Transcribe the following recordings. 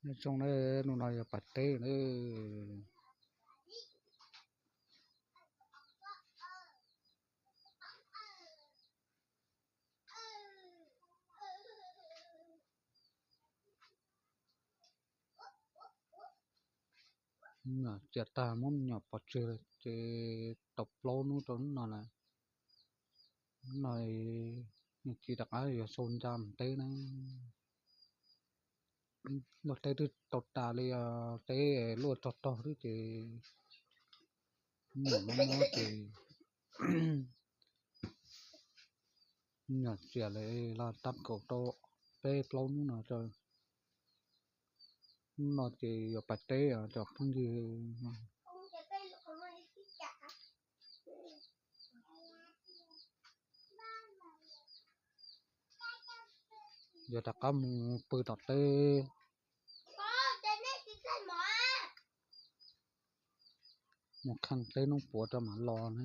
Nyob zoo nawb, hnub no yog pas teb nawb. Nyuam txias tag muab me nyuam pov tseg lawm ces tau plaub hnub rau hnub no lawm. Hnub no txiv rov qab yuav sau ntxa mus teb na. Luaj teb twb tau tas li os, teb luaj tog tog xwb ces me nyuam mob mob ces me nyuam txias lawm los tab kaum rau peb plaub hnub no rau. Hnub no ces yuav pais teb os cov phooj ywg. Yuav rov qab mus pw tom teb, mus kheej teb noob puav rau mam los na.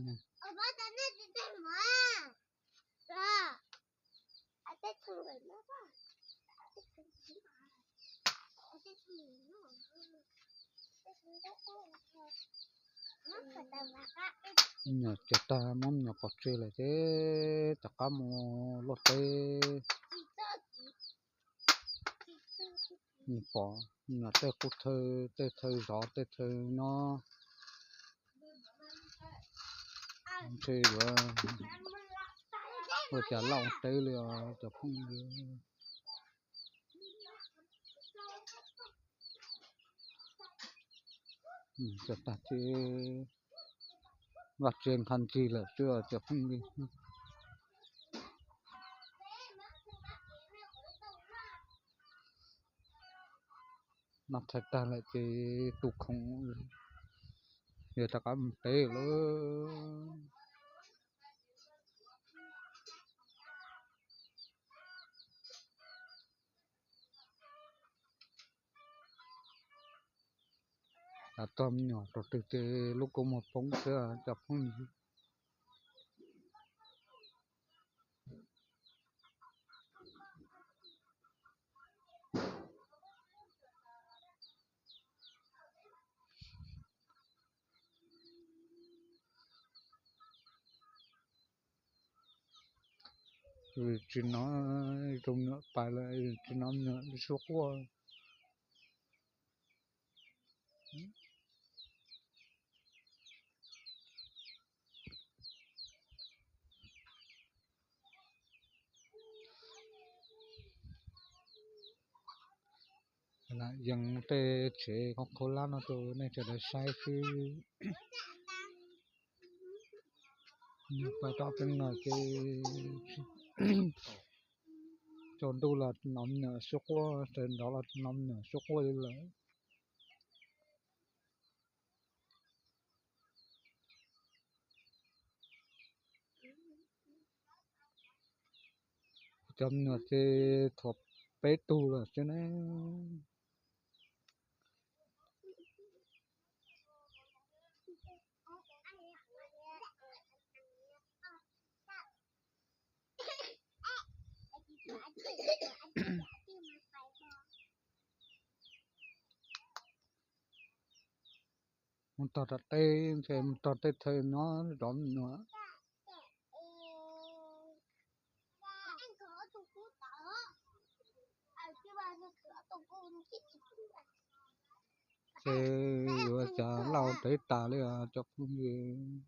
Nyuam txias tag muab me nyuam pov tseg lawm ces rov qab mus luaj teb. Mus pom me nyuam tej qub thawj, tej thawj zov tej thawj nyob. Ntshe yuav ua cas lauj teb li os cov phooj ywg. Tag ces vaj tse nqha ncig lawm xwb os cov phooj ywg. Noj thaij tag lawm ces tu khoom, yuav rov qab mus teb lawm. Tav tog me nyuam rau twg ces lub kua muag poob xwb cov phooj ywg. Tsis hnov zoo nyuam pais lawm, tsis hnov nyuam suab quaj. Yees tej tsev khaub lab no rau nej sawv daws saib xwb. Pais rau pem no ces tsaus ntuj los hnov me nyuam suab quaj, sawv ntxov los hnov me nyuam suab quaj li lawm. Cov me nyuam ces thuav peb tug lawm xwb ne. Mus tog tom teb, ntshe mus tog tej thawj nyob zov me nyuam. Ces yuav cas lauj teb tas li os cov phooj ywg.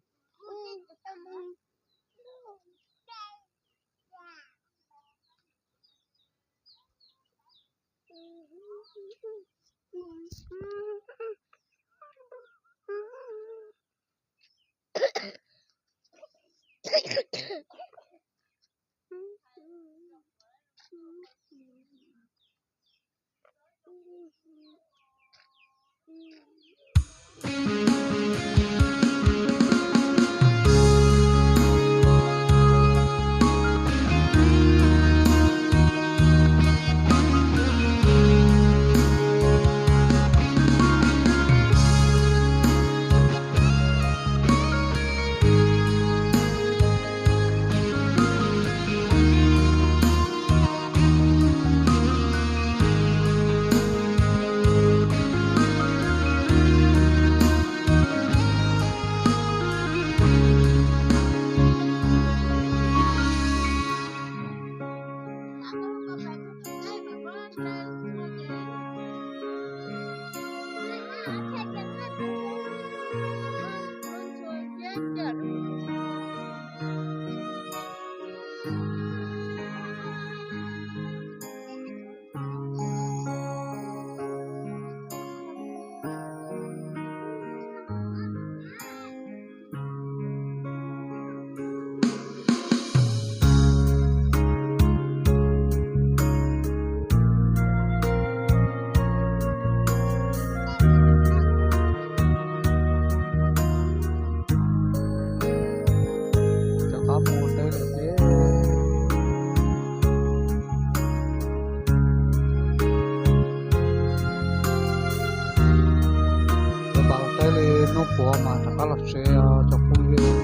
Hnub puav mas rov qab los tsev os cov phooj ywg.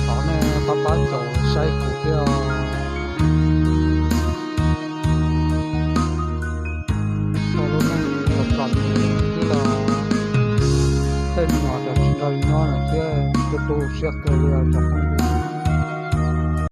Thov nej pab pab caum saib kuv thiab os. Txog lub neej txom txom nyem thiab los tej me nyuam tsis nrog nyob lawm thiab, tu tu siab kawg li os cov phooj ywg.